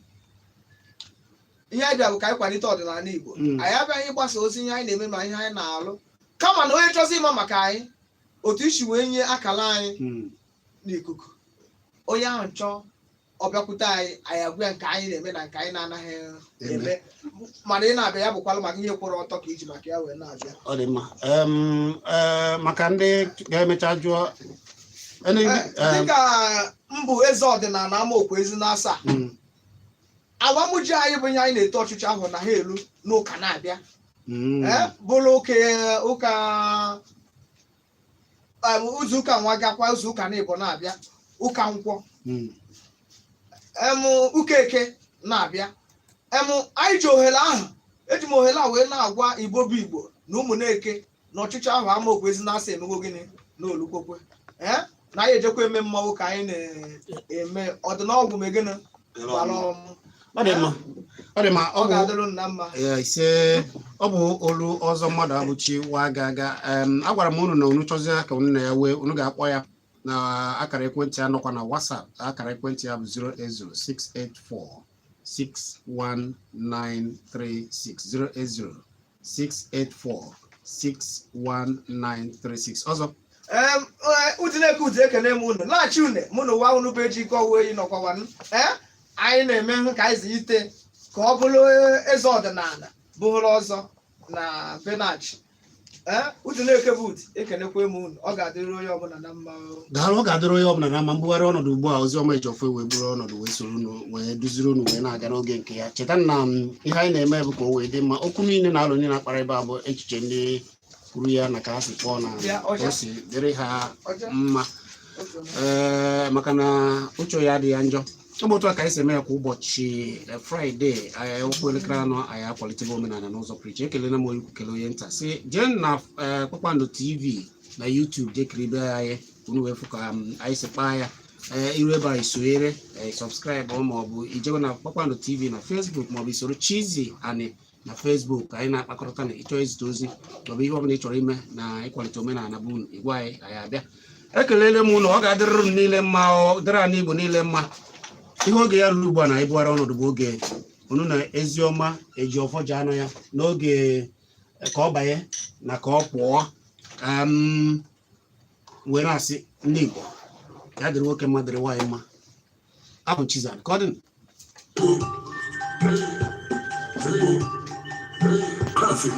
Ihe anyị bịa bụ ka anyị kwalite ọdịnala Igbo. Anyị abịaghị ịgbasa ozi ihe anyị na-eme ma ihe anyị na-alụ, kama na onye chọzi ịma maka anyị, otu isi wee nye akara anyị n'ikuku, onye ahụ chọọ ọ bịakwute anyị, anyị agwa ya nke anyị na-eme na nke anyị na-anaghị eme. Eme. Mana ị na-abịa, ya bụkwalụ maka ihe kwụrụ ọtọ ka iji maka ya wee na-abịa. Ọ dị mma. Ee, maka ndị ga-emecha jụọ Dịka mbụ eze ọdịnala amaokwu ezi na asaa, awamji anyị bụ ihe anyị na-eto ọchịchị ahụ na ha elu n'ụka na-abịa. Ee, bụrụ ụka ụka ụzọ ụka nwa gakwa ụzọ ụka na ịbụ na-abịa, ụka nkwọ, ụka eke na-abịa. Anyị ji ohere ahụ, eji m ohere a wee na-agwa Igbo bụ Igbo na ụmụ na-eke na ọchịchị ahụ amaokwu ezi na-asa emego gịnị na olukwokwe, ee, na anyị ejekwa eme mmanwụ ka anyị na-eme ọdịnọgwụ megịnị gbara ọmụ. Ọ dị mma, ọ dị mma. Ọ Ọ bụ ga-adịrụ nna mma. Ee, ise. Ọ bụ olu ọzọ mmadụ abụchi wa aga aga. Agwara m unu na unu chọzie ka unu na ya wee, unu ga-akpọ ya na akara ekwentị ya nọkwa na WhatsApp. Akara ekwentị ya bụ 08068461936, 08068461936. Ọzọ. Udineke udu, ekene m unu laghachi une mụ na ụwa unu bụ eji ike ọwụ eyi nọkwawan. Ee, anyị na-eme hụ ka anyị zite ka ọ bụrụ eze ọdịnala bụrụ ọzọ na benachi. Ee, Udineke bụ udi, ekenekwe m unu. Ọ ga-adịrị onye ọbụla na mma o. Daalụ, ọ ga-adịrị onye ọbụla na mma. Mbugharị ọnọdụ ugbu a, oziọma Ejiofor wee bụrụ ọnọdụ wee soro unu wee duziri unu wee na-aga n'oge nke ya. Cheta na ihe anyị na-eme bụ ka o wee dị mma. Okwu niile na alụ niile na-akpara ebe a bụ echiche ndị kwuru ya na ka ha si kpọọ na Bịa, ka o ọcha. si dịrị ha Ọcha. mma. Otu. Ee, maka na uche ya adịghị ya njọ. Ọ bụ otu a ka anyị si eme ya kwa ụbọchị Fraịde anyị okwu elekere 4, anyị akwalitebe omenala n'ụzọ pụrụ iche. Ekelela m onye ukwu, kele onye nta, si jee na Kpakpando TV na YouTube, jee kiribe anyị, unu wee fụ ka anyị si kpaa ya. Ee, iru ebe anyị sonyere, subscribe, ma ọ bụ ijewe na Kpakpando TV na Facebook, ma ọ bụ isoro Chizzy Ani na Facebook. Anyị na-akpakọrịta na ịchọ izite ozi maọbụ ihe ọbụla ị chọrọ ime na ịkwalite omenala bụ unu igwe anyị, anyị abịa. Ekelele m unu. Ọ ga-adịrịrị m niile mma, ọ dịrị anyị Igbo niile mma. Ihe oge ya ruru ugbu a na ebugharị ọnọdụ bụ oge unu na Eziọma Ejiọfọ ji anụ ya n'oge ka ọ banye na ka ọ pụọ. Wee na-asị ndị Igbo, ya dịrị nwoke mma, dịrị nwaanyị mma. Abụ Chizan ka ọ dị. Classic.